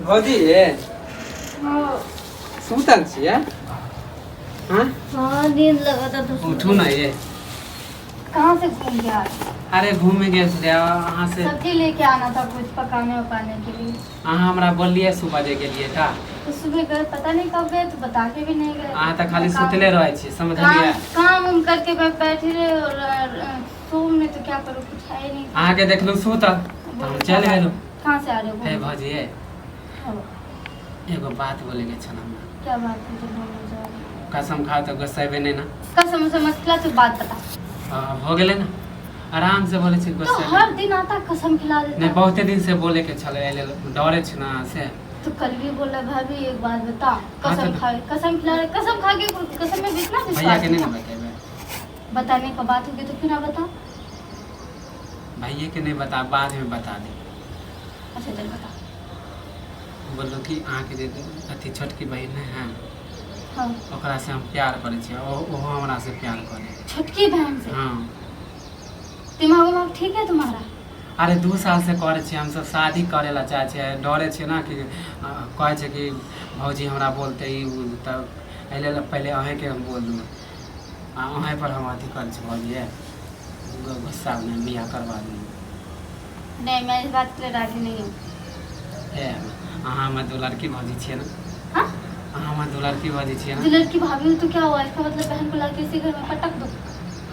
भौजी ये सुतल छियै? हाँ। हाँ, नींद लगा था तो। उठू ना ये। कहाँ से घूम के आए? अरे, घूमे गेल छलियै अहाँ से। सब्जी लेके आना था कुछ पकाने उकाने के लिए। अहाँ हमरा बोललियै सुबह जे गेलियै का? तो सुबह गए, पता नहीं कब गए, तो बता के भी नहीं गए। अहाँ तऽ खाली काम- सुतले रहै छी, समझलियै? काम काम उम करके मैं बैठी रही और सो नहीं तो क्या करूँ, कुछ है ही नहीं। अहाँके देखलहुँ सुतल तऽ हम चलि गेलहुँ। कहाँ से आ रहे हो? हे भौजी ये। हाँ, एगो बात बोलेके छल हमरा। क्या बात है जो बोलना चाह रहे हो? कसम खाओ तऽ गुस्सेबे नहि ना? कसम से मत खिला, तू बात बता। हाँ, भऽ गेलै ने, आराम से बोलै छी। तो गुस्से हर दिन आता, कसम खिला देता। नहि, बहुते दिन से बोले के छलै, एहि लेल डरे छी ना से। तो कल भी बोला, भाभी एक बात बता, कसम तो- खा, कसम खिला रहे, कसम खा के कसम में इतना भैया विश्वास के नहीं है? ना बतेबै। बताने का बात होगी तो क्यों ना बता? भैया के नहीं बता, बाद में बता दे। अच्छा चल, बता। बोललो कि अहाँके जे अथी छोटकी बहिन है, हाँ? हाँ। ओकरा से हम प्यार करै छियै, ओहो हमरा से प्यार करे। छोटकी बहन से? हाँ। दिमाग उमाग ठीक है तुम्हारा? अरे, 2 साल से करै छियै हमसब, शादी करै ला चाहै छियै। डरे छियै ना कि कहै छै कि भौजी हमरा बोलते ई उ, तऽ एहि लेल पहिले अहीँके हम बोल दू आ अहीँ पर हम अथी करै छी। भौजी गुस्सा नहि, बियाह करवा दू। नहीं, मैं इस बात के लिए राजी नहीं हूँ। हे, अहाँ हमर दुलरकी भौजी छियै ने। हाँ। अहाँ हमर दुलरकी भौजी छियै ने। दुलर की भाभी हूँ तो क्या हुआ? इसका मतलब बहन को लाके इसी घर में पटक दो?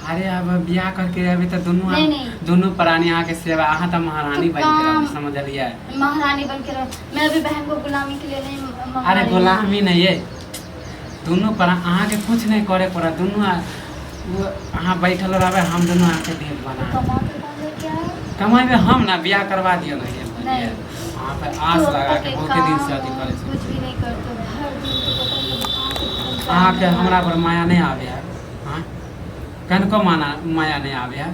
अरे, अब बियाह करके अभी तऽ दुनू नहीं, नहीं। दुनू प्राणी अहाँके सेवा, अहाँ तऽ महारानी तो बनि के रहबै। समझलियै? महारानी बन के रहो। मैं अभी बहन को गुलामी के लिए नहीं मंगा अरे, रही हूँ। गुलामी नहीं है, दुनू पर अहाँके कुछ नहीं करे पड़त। दुनू ओ अहाँ बैठल रहबै, हम दुनू अहाँके देह बना कमा के कौन लेके आए? कमेबै हम ना, बियाह करवा दियौ ने ये। नहीं। अहाँ पर आस तो लगा तक के एक बहुते दिन से काम अथी करै छी। कुछ भी नहीं करते हो, हर दिन तो पता नहीं कहाँ से घूम के अहाँके आते हो। हमरा पर माया नहीं आवे है? हाँ, कनको माना माया नहीं आवे है?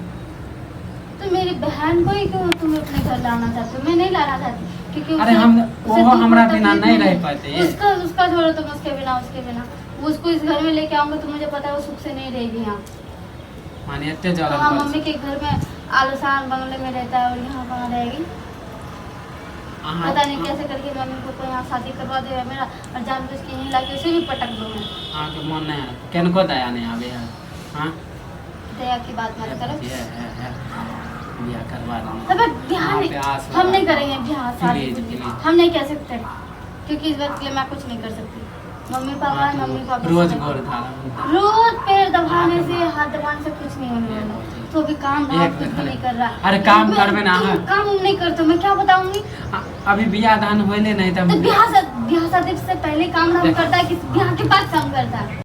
तो मेरी बहन को ही क्यों तुम अपने घर लाना चाहते हो? मैं नहीं लाना चाहती, क्योंकि अरे, उसे ओहो दुख हमरा तकलीफ बिना नहीं नहीं रह पाते। उसका उसका छोड़ो तुम, उसके बिना उसको इस घर में लेके आऊंगा तो मुझे पता है वो सुख से नहीं रहेगी यहाँ। माने एते जलन हाँ, करै मम्मी छी। के घर में आलीशान बंगले में रहता है और यहाँ कहाँ रहेगी? अहाँ पता नहीं कैसे करके मम्मी को कोई यहाँ शादी करवा दे मेरा और जानबूझ के यहीं लाके उसे भी पटक दूँ मैं। अहाँके मन नहीं आवे, कनको दया नहीं आवे है? हाँ? दया की बात मत करो। है है है, बियाह करवा दो। अबे, ब्याह यहाँ नहीं, पे आस हम लगा। नहीं करेंगे ब्याह शादी प्लीज, कुछ भी। प्लीज। हम नहीं कह सकते, क्योंकि इस बात के लिए मैं कुछ नहीं कर सकती। मम्मी पापा है, मम्मी पापा रोज से- गोर धारा। रोज पैर दबाने से, हाथ दबाने से कुछ नहीं होने वाला। तो अभी काम धाम एक कुछ भी मिनट। नहीं कर रहा। अरे, काम करबे ना तुम अहाँ। काम उम नहीं करते, मैं क्या बताऊंगी? अभी बियाह दान होइले नहीं तो तब ब्याह ब्याह शादी से पहले काम धाम देखो। करता है कि ब्याह के बाद काम करता है?